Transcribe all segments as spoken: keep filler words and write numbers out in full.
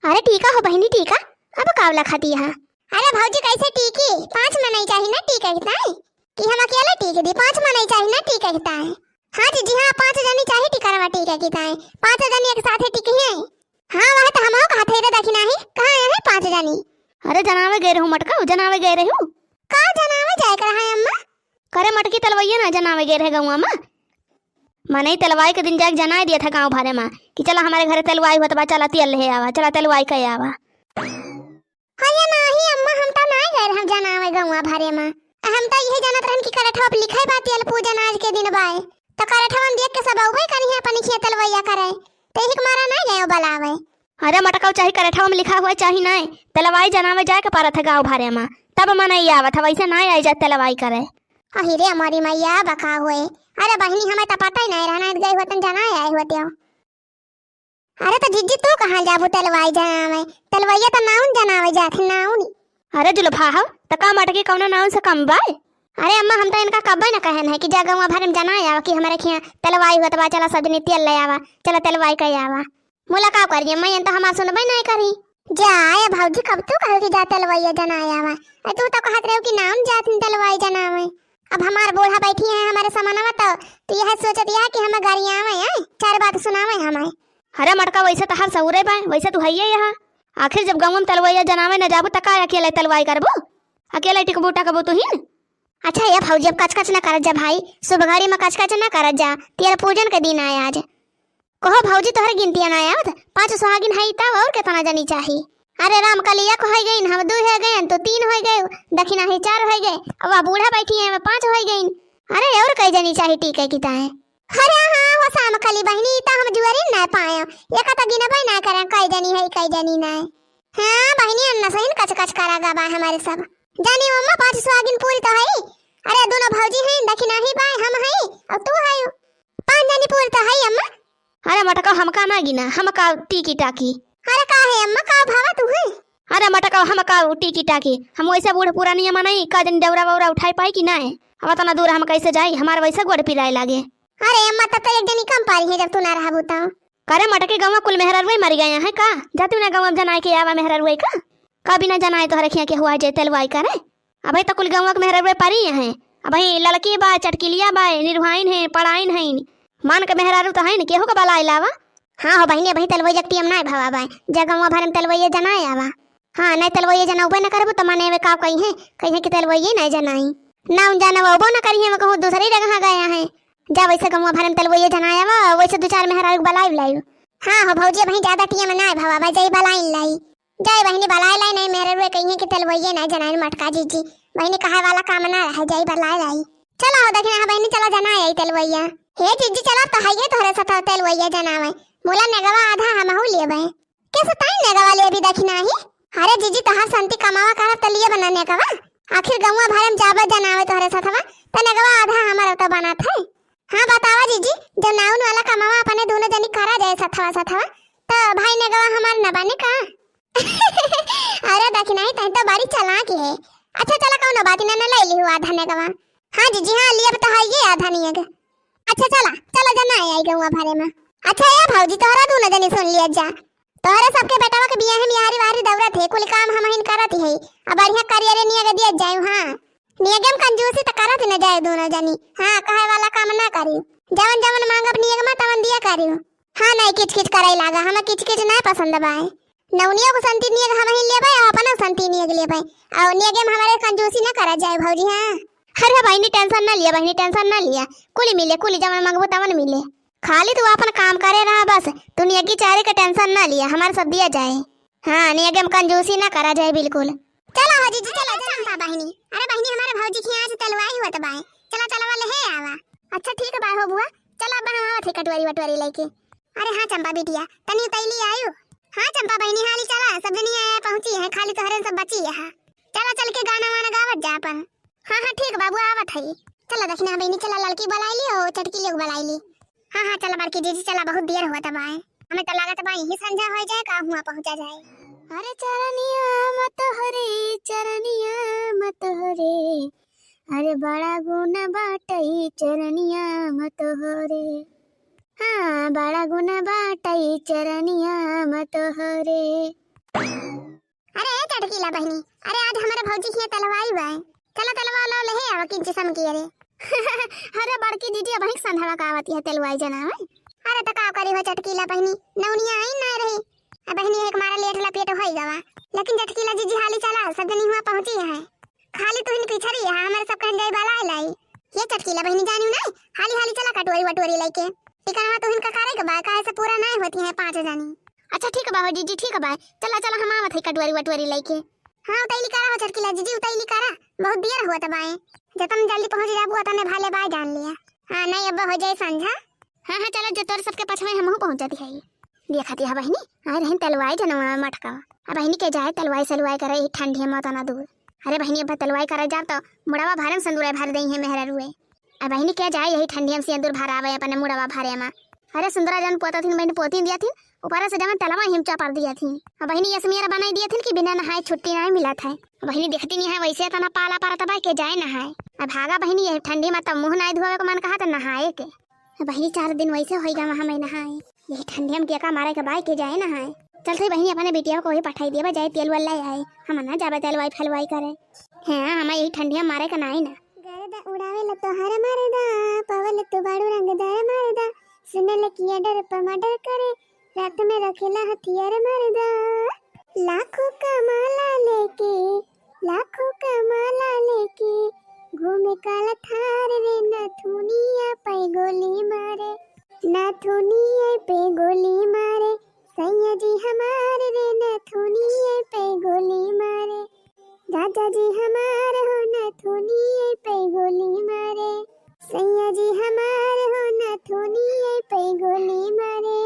अरे टीका हो बहिनी टीका, अब काव लखती है? अरे भौजी कैसे टीकी? पाँच मनई चाही ना टीका के ताई, कि हम अकेले टीक दी? पाँच मनई चाही ना टीका के ताई। हाँ जीजी हाँ, पाँच जनी चाही टीकरवा टीका के ताई, पाँच जनी एक साथे टीकी है। हाँ वह तो हमहू कहत है रे दखिनाही, कहाँ आए हैं पाँच जनी? अरे जनावे गए रहू मटका, जनावे गए रहू। का जनावे जाए के रहा है अम्मा? करे मटकी तलवैया ना जनावे गए रहे गौवा में। मनई तलवाई के दिन जाके जनाए दिया था गाँव भरे में कि चला हमारे घरे तलवाई होत बा, चला तेल ले आवा, चला तलवाई के आवा। अरे नाही अम्मा, हम तो नाही गए हम जनावे गौवा भरे में। हम तो यही जानत रहन कि करठवा पे लिखे बा तेल पूजन आज के दिन बाय। तो करठवा में देख के सब अउबे करी है अपन खिया तलवैया करे। तो यही के मारा नाही गए बलावे। अरे मटकाऊ चाहे करठवा में लिखा हुआ चाहे नाही, तलवाई जनावे जाए के परत है गाँव भरे में, तब मनई आवत है, वैसे नाही आई जात तलवाई करे। अही रे हमारी मैया बका हुए। अरे बहिनी हमें तो पता ही नाही रहना, गए होतन जनाए आए होते हो। अरे तो जिज्जी तू कहाँ जाबू तलवाई जनावे? तलवैया तो नाउन जनावे जात है, नाउन। अरे जुल्फा हो, तो का मटकी कौनो नाउन से कम बाय? अरे अम्मा हम तो इनका कब्बे न कहन है कि जा गौवा भरे में जनाए आवा कि हमारे खिया तलवाई होत बा, चला सब जनी तेल ले आवा, चला तलवाई के आवा। मुला का करिए मैं तो हमार सुनबे नहीं करी। जा ए भौजी कब तू कहो कि जा तलवैया जनाए आवा? अरे तू तो कहत रहो कि नाउन जात है तलवाई जनावे। अब हमार बूढ़ा बैठी है हमारे समानवा तो, तो यह सोचत यह कि हमें गरियावे हैं, चार बात सुनावे हमें। अरे मटका वैसे तो हर सहुरे बा, वैसे तू हइये यहाँ। आखिर जब गौवा में तलवैया जनावे न जाबू त का अकेले तलवाई करबू? अकेले टिकबू टकबू तू ही। अच्छा ये भौजी अब कचकच न करत जा भाई, शुभ घड़ी में कचकच न करत जा, तेल पूजन के दिन आए आज। कहो भौजी तोहरे गिनतिया ना आवत, पाँच सुहागिन है तब और कितना जनी चाही? अरे राम कलिया को हो गई, हम दो हो गए तो तीन हो गए, दखिना है चार हो गए, अब वह बूढ़ा बैठी है पाँच हो गई। अरे और कई जनी चाही टीके की ताए? अरे हाँ हो शाम कली बहिनी, ई त हम जुआरी ना पाए, एक त गिनबे ना करें कई जनी है कई जनी ना। हाँ बहिनी अन्ना सही कच कच करा गा बा हमारे सब। जानी अम्मा पाँच सुहागिन पूरी तो है। अरे दोनों भौजी हैं, दखिना ही बाय हम हैं और तू है। पाँच जनी पूरी तो है अम्मा। अरे मटका हमका ना गिना, हमका टीकी टाकी। अरे का है अम्मा, का भावा तू है? अरे मटका हमका टीकी टाकी, हम वैसे बूढ़ पुरानिया मनई, का जनी दौरा वौरा उठाई पाई कि ना है? अब इतना दूर हम कैसे जाई, हमार वैसे गोड़ पिराए लागे। अरे अम्मा तब तो एक जनी कम पारी है जब तू ना रहबू तो। करे मटके गौवा कुल मेहररुए मर गया है का? जा तू ना गौवा जनाए के आवा मेहररुए का। का बिना जनाए तोहरे खिया के हुआ जे तेलवाई करे? अबे तो कुल गौवा के मेहररुए पारी है। अबे लड़की बा, चटकिलिया बा, निरहुआइन है, पड़ाइन है। मान के मेहरारू तो है न, केहू के बलाए लावा। हाँ हो बहिनी, अबे तेलवई जगती हम ना भवा बा। जा गौवा भरे में तेलवई जनाए आवा। हाँ, नहीं तेलवई जनौबे न करबू तो मने वे का कही है, कही है कि तेलवई नहीं जनाई। ना उन जाना वो न करी है, मैं कहूँ दूसरी जगह गया है। जा वैसे गौवा भरे में तेलवई जनाए आवा, वैसे दो चार मेहरारू के बलाई लाई। हाँ हो भौजी, अबे ज्यादा टिया में ना भवा बा, जाई बलाई लाई। जाई बहिनी बलाए लाई, नहीं मेहररुए कही है कि तेलवइये ना जनाइन मटका जिज्जी। बहिनी कहे वाला काम ना रहे, जाई बलाए लाई। चला हो दखिना, हाँ बहिनी चला जनाए आई तेलवइया। हे जिज्जी चला तो हइये तोहरे साथ तेलवइया जनावे। मुला नेगवा आधा हमहू लेबे। कैसे ताई नेगवा लेबी दखिना ही? अरे जिज्जी तोहार संती कमावा करब त लेबे ना नेगवा। आखिर गौवा भरे में जाबे जनावे तोहरे साथवा, त नेगवा आधा हमार तो बनत है। हाँ बतावा जिज्जी, जब नाउन वाला कमावा अपने दोनों जनी करा जाए सथवा सथवा, त भाई नेगवा हमार न बने का? अरे दखिनाही तही तो बड़ी चालाक है। अच्छा चला कौनो बात ना, न ले लिहु आधा नेगवा। हाँ जिज्जी हाँ, लियब तो है ये आधा नियग। अच्छा चला, चला जना आई गौवा भरे में। अच्छा ए भौजी तोहरा दोनों जनी सुन लिया जा, तोहरे सबके बेटवा के बियाहे में यारी वारी दौरत है, कुल काम हमहिन करत है। अब बढ़िया करियरे नियग दिया जाए। हाँ नियगम कंजूसी त करत न जाए दोनों जनी। हाँ कहे वाला काम ना करी, जवन जवन मांगब नियगमा तवन दिया करी। हाँ नहीं किच किच करे लागा, हमें किच किच ना पसंद बाए। नौनियो को संती नियग हमहिन लेबे और अपना संती नियग लेबे। और नियगे में हमारे कंजूसी ना करा जाए भौजी। हाँ अरे बहिनी टेंशन ना लिया, बहिनी टेंशन ना लिया, कुली मिले, कुली जवन मांगबो तवन मिले। खाली तू अपन काम करे रहा बस, तू नियगी चारी के टेंशन ना लिया, हमारे सब दिया जाए। हाँ नियगे में कंजूसी ना करा जाए बिल्कुल। चला हो जिज्जी चला चंपा बहिनी। अरे बहिनी हमारे भौजी के यहाँ आज तेलवाई हुआ त बाए, चला चला वाले है आवा। अच्छा ठीक बाए हो बुआ, चला अब हम आवत है कटोरी वटोरी लेके। अरे हाँ चंपा बिटिया, तनी उतैली आयु। हाँ चंपा बहिनी हाली चला, सब जनी आए पहुँची है, खाली तोहरे सब बची है। चला चल के गाना वाना गावत जा अपन। हाँ हाँ ठीक बाबू आवत है। चला दखिना बहिनी चला लड़की बुलाई ली और चटकी लोग बुलाई ली। हाँ हाँ चला बड़की जिज्जी चला, बहुत देर हुआ तब आए। हमें तो लागत बा यही संझा हो जाए का हुआ पहुँचा जाए। अरे चरनिया मत हरे, चरनिया मत हरे, अरे बड़ा गुण बाटई चरनिया मत हरे। हाँ बड़ा गुण बाटई चरनिया मत हरे। अरे ए चटकीला बहिनी, अरे आज हमरे भौजी के यहाँ तेलवाई बा, चला तेलवा लो ले आवा किंची समकी। अरे अरे बड़की जीजी, अबहीं संझवा का आवत है तेलवाई जनावे। अरे त का करी हो चटकीला बहिनी, नौनिया आई ना रही। अब बहिनी एक मारा लेट लपेट होई गवा, लेकिन चटकीला जीजी हाली चला, सब जनी हुआ पहुँची है। खाली तुहिन पिछड़ी है, हमरे सब कहन जाई बाला लाई। ये चटकीला बहिनी जानी नहीं, हाली हाली चला कटोरी वटोरी लेके। टिकनवा तुहिन का करे के बा, काहे से पूरा नहीं होती है पाँच जनी। अच्छा ठीक बा हो जीजी, ठीक बा, चला चला हम आवत है कटोरी वटोरी लेके। हाँ उतैली करा हो चटकीला जीजी, उतैली करा, बहुत देर हुआ तब आए। जतन जल्दी पहुँच जाबू उतने भाले बाय जान लिया। हाँ नहीं अब हो जाए संझा। हाँ हाँ चला, जो तोर सबके पछवे हमहू पहुँचत है। देखत है बहिनी, आए रहिन तेलवाई जनवा मटका। अब बहिनी के जाए तेलवाई सेलवाई करे ई ठंडी में तना दूर। अरे बहिनी अब तेलवाई करे जाब तो मुड़वा भरे में सिंदूर भर दई है मेहरा रुए। अब बहिनी के जाए यही ठंडी में सिंदूर भरावे अपने मुड़वा भरे में। अरे सिंदूरा जन पोता थिन बहिनी पोती दिया थिन, ऊपर से जमा तेलवा हिम चपर दिया थिन। अब बहिनी ये समियारा बनाई दिया थिन कि बिना नहाए छुट्टी नहीं मिलत है। अब बहिनी देखती नहीं है वैसे तना पाला परत बा के जाए नहाए। अब भागा बहिनी ये ठंडी में तब मुँह नहीं धोवे को मन कहा तो नहाए के। अब बहिनी चार दिन वैसे होई गवा हमें नहाए। यही ठंडी में के का मारे के बाय के जाए नहाए। चल थई बहिनी अपने बिटिया को वही पठाई देबा जाए तेल वाला आए। हम ना जाबे तेलवाई फेलवाई करे। हाँ हमें यही ठंडी में मारे का नाई ना। गर्दा उड़ावे ला तोहर मर्दा, पवल तू बाड़ू रंगदार मर्दा। सुनल किया डर पर मर्डर करे, रात में रखेला हथियार मर्दा। लाखों कमाला लेके, लाखों कमाला लेके, घूमे काला थार रे नथुनिया पे गोली मारे, नथुनिया पे गोली मारे। सैया जी हमार रे नथुनिया पे गोली मारे, राजा जी हमार हो नथुनिया पे गोली मारे, सैया जी हमार हो नथुनिया पे गोली मारे।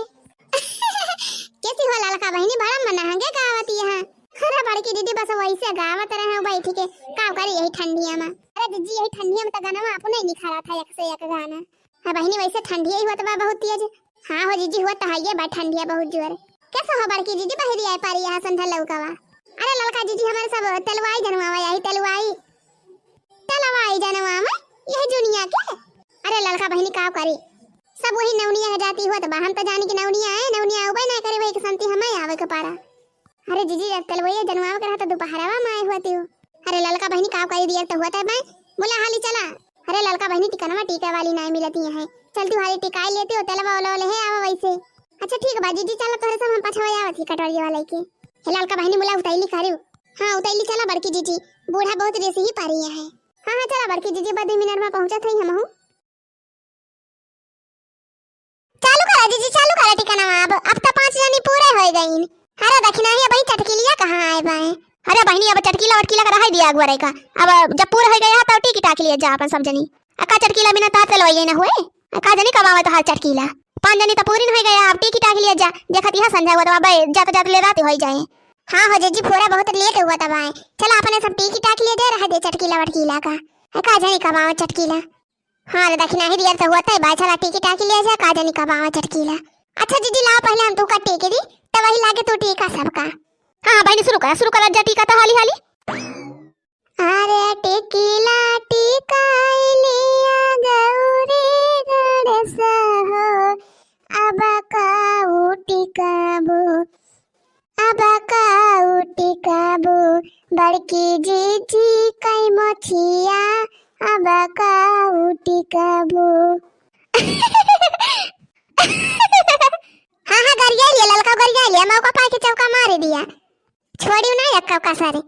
कैसी हो ललका बहिनी, बड़ा मन हंगे गावत यहाँ। अरे बड़की दीदी बस वैसे गावत रहे हो बैठ के, का करी यही ठंडिया में। अरे दीदी यही ठंडिया में तो गाना आपने निखारा था एक से एक गाना। हाँ बहिनी वैसे ठंडिया ही होत बा बहुत तेज। हाँ हो जीजी होत है ये बा ठंडिया बहुत जोर। कैसे हो बड़की दीदी बहरी आए पारी यहाँ संधा लौकावा। अरे ललका जीजी हमारे सब तेलवाई जनवावा यही तेलवाई। तेलवाई जनवावा यही जुनिया के। अरे ललका बहिनी का करी, सब वही नौनिया के जाती होत बा। हम तो जानी कि नौनिया है, नौनिया आवे ना करे वही के संती हमें आवे के पारा। अरे जीजी जब तेलवाई जनवावा के रहा तो दोपहरवा में आए होती हो। अरे ललका बहिनी का करी दिया तो होता है बा, बोला हाली चला। अरे ललका बहिनी टिकनवा टीका वाली नाई मिलती है, चलती हाली टिकाई लेती हो तेलवा ओलवा ले है आवा वैसे। अच्छा ठीक बा जीजी चला तोहरे सब हम पछवा आवत ही कटोरिया वाले के। हे ललका बहिनी मुला उतैली करू। हाँ उतैली चला बड़की जीजी, बूढ़ा बहुत रेसी ही पारी है। हाँ हाँ चला बड़की जीजी बा दो मिनट में पहुँचत है हमहू। चालू करा जीजी चालू करा टिकनवा अब, अब तो पाँच जनी पूरे हो गईन। अरे दखिना ही अब चटकीलिया कहाँ आए बाए। अरे बहिनी अब चटकीला वटकीला का रहाई दिया अगुआ का, अब जब पूरे हो गया तो टिकी टाकी लिए जा अपन सब जनी। अका चटकीला बिना तार तेलवाइए ना हुए। अका जनी कब आवे तोहार चटकीला? पाँच जनी तो पूरी नहीं गया, अब टिकी टाकी लिए जा। देखत यहाँ संझा हुआ तो अब जात जात ले रात हो जाए। हाँ हो जीजी पूरा बहुत लेट हुआ तब आए। चला अपने सब टिकी टाकी लिए दे रहा दे चटकीला वटकीला का। अका जनी कब आवे चटकीला? हाँ रे दखिना ही दियर तो होता है बा, चला टिकी टाकी लिए जा का जनी कब आवे चटकीला। अच्छा जीजी लाओ पहले हम तू का टिकी दी, तो वही लागे तू टीका सबका। हाँ हाँ बहिनी शुरू करा, शुरू करा जा टीका तो हाली हाली। अरे टिकीला टिकाई लिया गौरी गणेश हो, अब काऊ टिकाबू, अब काऊ टिकाबू, बड़की जीजी कई मोछिया, अब काऊ टिकाबू। हाँ हाँ गरिया लिया ललका, गरिया लिया मौका पाए के चौका मारे दिया। छोड़ी ना एक का सारे।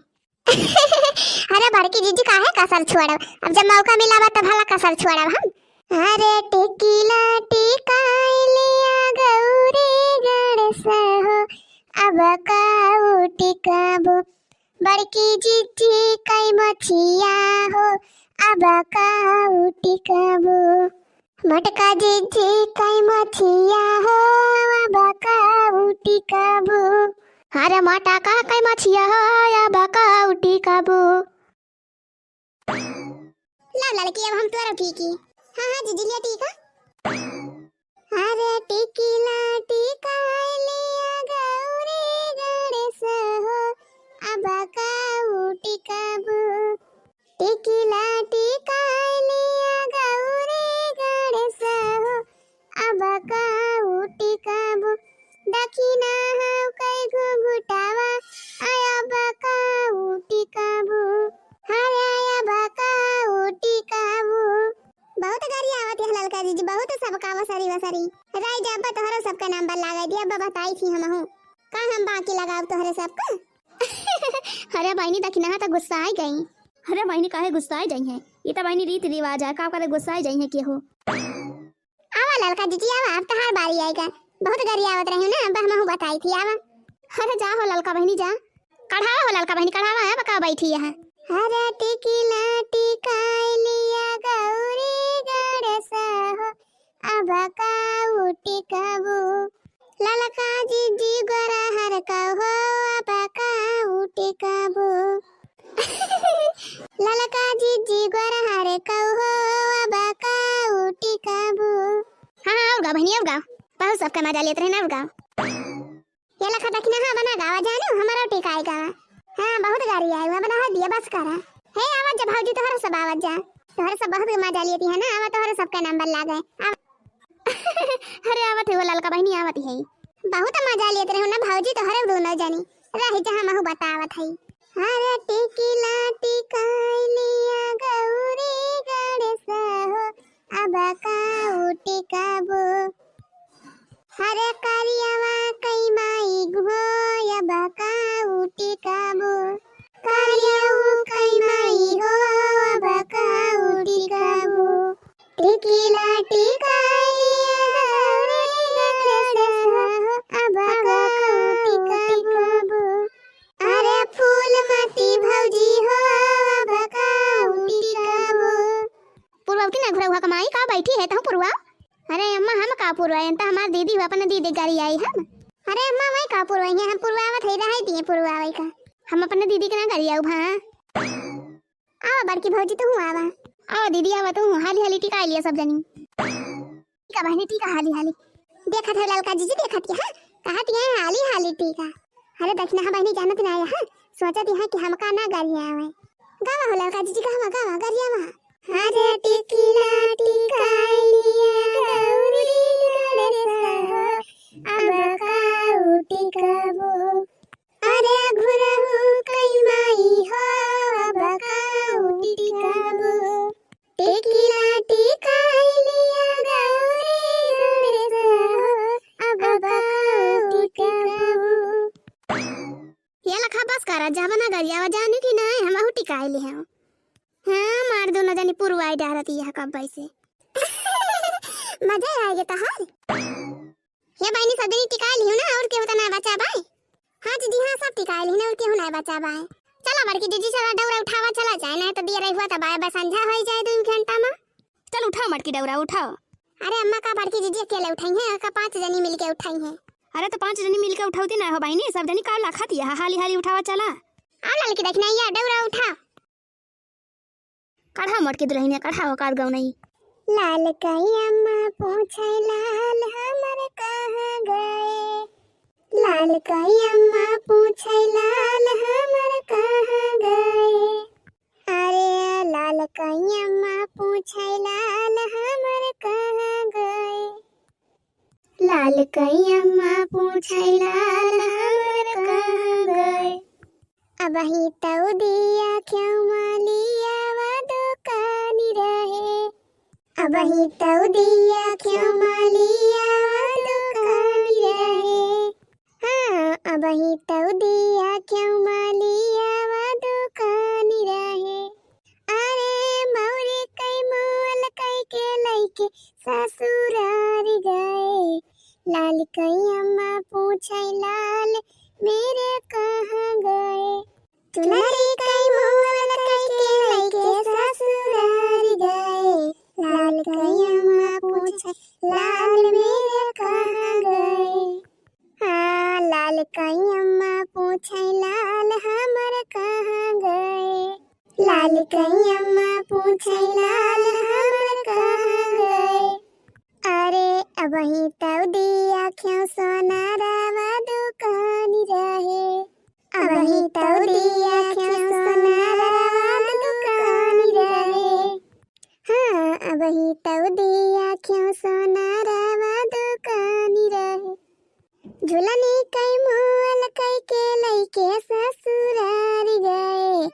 अरे बड़की जीजी काहे कसर छोड़ब, अब जब मौका मिला बा त भला कसर छोड़ब हम। अरे टिकीला टिकाई लिया गौरी गणेश हो, अब काऊ टिकाबू, बड़की जीजी कई मोछिया हो, अब काऊ टिकाबू। मोटका जीजी कई मोछिया हो, अब काऊ टिकाबू। अरे मोटका कई मोछिया हो, अब काऊ टिकाबू। ला ललकी अब हम तोरा टीकी। हाँ हाँ जीजी लिया टीका। अरे टिकीला टिकाई लिया गौरी गणेश हो, अब काऊ टिकाबू। टिकीला टिकाई लिया गौरी गणेश हो, अब काऊ टिकाबू। दखिना हाउ कई घुघुटावा, बताई थी हमहू, का हम बाकी लगाव तोहरे सबका? अरे बहिनी, दखिनहा त गुस्साई गई। अरे बहिनी, काहे गुस्साई जाई है? ये त बहिनी रीति रिवाज है, का करे गुस्साई जाई है केहू? आवा ललका जीजी, आवा, अब तहार बारी आएगा। बहुत गरियावत रही ना, अब हमहू बताई थी, आवा। अरे जा हो ललका बहिनी, जा। कढ़ावा हो ललका बहिनी, कढ़ावा, अब का बैठी यहाँ। अरे टिकिला टिकाई लिया गौरी गणेश हो, अब का उटिकबू। ललका जीजी गोरहर कहो, अब का उटिकबू। ललका जीजी गोरहर कहो, अब का उटिकबू। हाँ, हाँ, और गा बहिनी, और गा। बहुत सबका मजा लेत रहे ना, और गा। ये लखा दखिनहा बना गावा जानू, हमरो टिकाई गावा। हाँ, बहुत गारी आई हुआ, बना हो दिया, बस करा। हे, आवत जा भौजी, तोहरे सब आवत जा। तोहरे सब बहुत मजा लेती है ना, आवा तोहरे सबका नंबर लागे। आव-, अरे, आवत है वो ललका बहिनी, आवत है। बहुत मजा लेत रहो ना भौजी, तोहरे दोनों जनी। रही जा, हमहू बतावत है। अरे टिकिला टिकाई लिया गौरी गणेश हो, अब का उटिकबू। हरे करियवा कई माई हो, अब का उटिकबू। करियऊ कई माई हो, अब का उटिकबू। टिकिला टिकाई गौरी गणेश हो, अब का उटिकबू। अरे फूलमती भौजी हो, अब का उटिकबू। पुरवती ना घुरौहा कमाई का बैठी है तहु पुरवा। अरे अम्मा, हम का पुरवाई, त हमार दीदी हो, अपने दीदी गरियाई हम। अरे अम्मा, वही का पुरवाई है, हम पुरवावत है, रहे दिए पुरवावे का। हम अपने दीदी के ना गरियाऊ भा। आवा बड़की भौजी, तू आवा। आवा दीदी, आवा तू, हाली हाली टिकाई लिया सब जनी। टीका बहिनी, टीका हाली हाली। देखत है ललका जीजी, देखत के, हाँ? कहत ये हाली हाली टीका। अरे दखिनहा बहिनी जानत ना है, हाँ? सोचत है कि हमका ना गरियावे। गावा हो ललका जीजी, गावा, गावा, गरियावा। अरे टिकिला टिकाई लिया गौरी गणेश हो, अब का उटिकबू। अरे घुरहु कई माई हो, अब का उटिकबू। टिकिला टिकाई लिया गौरी गणेश हो, अब का उटिकबू। ये लखा बस करा, जावा ना गरियावा, जानू कि नहीं, हमहू टिकाई ले हैं। हाँ, मार दोनों जनी पुरवाई डारत यह कब से। मजा आएगा तहार। हे बहिनी, सब जनी टिकाई लिहू ना, और केहू त ना बचा बाय? हाँ दीदी, हाँ, सब टिकाई लिहू ना, और केहू ना बचा बाय। चला बड़की जीजी, चला डौरा उठावा, चला जाए, नहीं तो दिया रहुआ त बाय, बस संझा हो जाए दो घंटा में। चल उठाओ मटकी डौरा, उठाओ। अरे अम्मा, का बड़की जीजी अकेले उठाई है, का पाँच जनी मिलके उठाई है? अरे तो पाँच जनी मिलके उठावती ना हो बहिनी, सब जनी का लाखत यह, हाली हाली उठावा चला। आ ललकी दखिनहा, डौरा उठा। कढ़ा मोट के दुल्हनिया, कढ़ा हो काद गौनई। लाल कई अम्मा पूछे लाल हमर कहाँ गए। लाल कई अम्मा पूछे लाल हमर कहाँ गए। अरे लाल कई अम्मा पूछे लाल हमर कहाँ गए। लाल कई अम्मा पूछे लाल हमर कहाँ गए। अबही तऊ दिया क्यों मालिया वा दुकानी रहे। अबही तऊ दिया क्यों मालिया वा दुकानी रहे। हाँ, अबही तऊ दिया क्यों मालिया वा दुकानी रहे। अरे मौरी कई मोल कई के लइके ससुरार गए। लाल कई अम्मा पूछे लाल मेरे कहाँ गए। चुनरी कई मोल कई के लइके ससुरार गए। लाल कई अम्मा पूछे लाल मेरे कहाँ गए। हाँ, लाल कई अम्मा पूछे लाल हमर कहाँ गए। लाल कई अम्मा पूछे लाल हमर कहाँ गए। अरे अबही तऊ दिया क्यों सोनारावा दुकानी रहे। अबही तऊ दिया क्यों सोनारावा दुकानी रहे। हाँ, अबही तऊ दिया क्यों सोनारावा दुकानी रहे। झुलनी कई मोल कई के लइके ससुरार गए।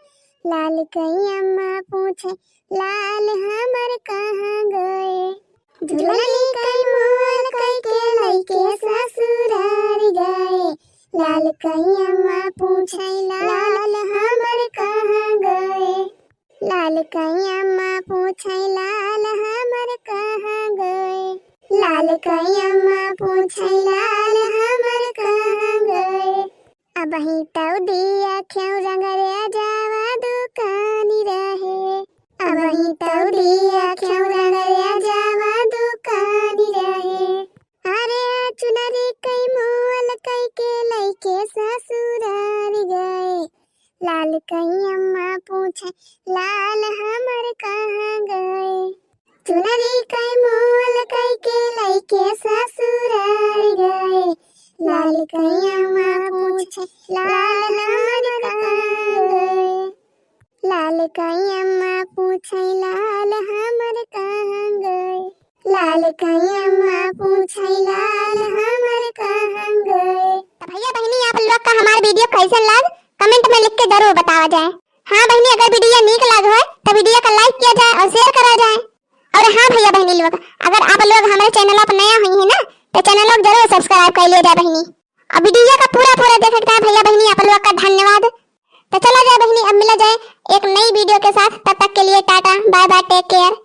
लाल कई अम्मा पूछे लाल हमर कहाँ गए। झुलनी कई मोल कई के लइके ससुरार गए। लाल कई अम्मा पूछे लाल हमर कहाँ गए। लाल कई अम्मा पूछे लाल हमर कहाँ गए। लाल कई अम्मा पूछे लाल हमर कहाँ गए। अबही तौ दिया क्यों रंगरिया जावा दुकानी रहे। अबही तौ दिया क्यों रंगरिया जावा दुकानी रहे। अरे आ चुनरी कई मोल कई के लइके ससुरार गए। लाल कई अम्मा पूछे लाल हमर कहाँ गए। चुनरी कई मोल कई के लइके ससुरार गए। लाल कई अम्मा पूछे लाल हमर कहाँ गए। लाल कई अम्मा पूछे लाल हमर कहाँ गए। लाल कई अम्मा पूछे लाल हमर कहाँ गए। तो भैया बहिनी, आप लोग का हमार वीडियो कैसन लाग, कमेंट में लिख के जरूर बतावा जाए। हाँ बहिनी, अगर वीडियो नीक लाग होय तो वीडियो का लाइक किया जाए और शेयर करा जाए। और हाँ भैया बहिनी लोग, अगर आप लोग हमारे चैनल पर नया हुई है ना, तो चैनल को जरूर सब्सक्राइब कर लिया जाए बहिनी। और वीडियो का पूरा पूरा देखे के भैया बहिनी आप लोग का धन्यवाद। तो चला जाए बहिनी, अब मिला जाए एक नई वीडियो के साथ। तब तक के लिए tata, bye bye, take care.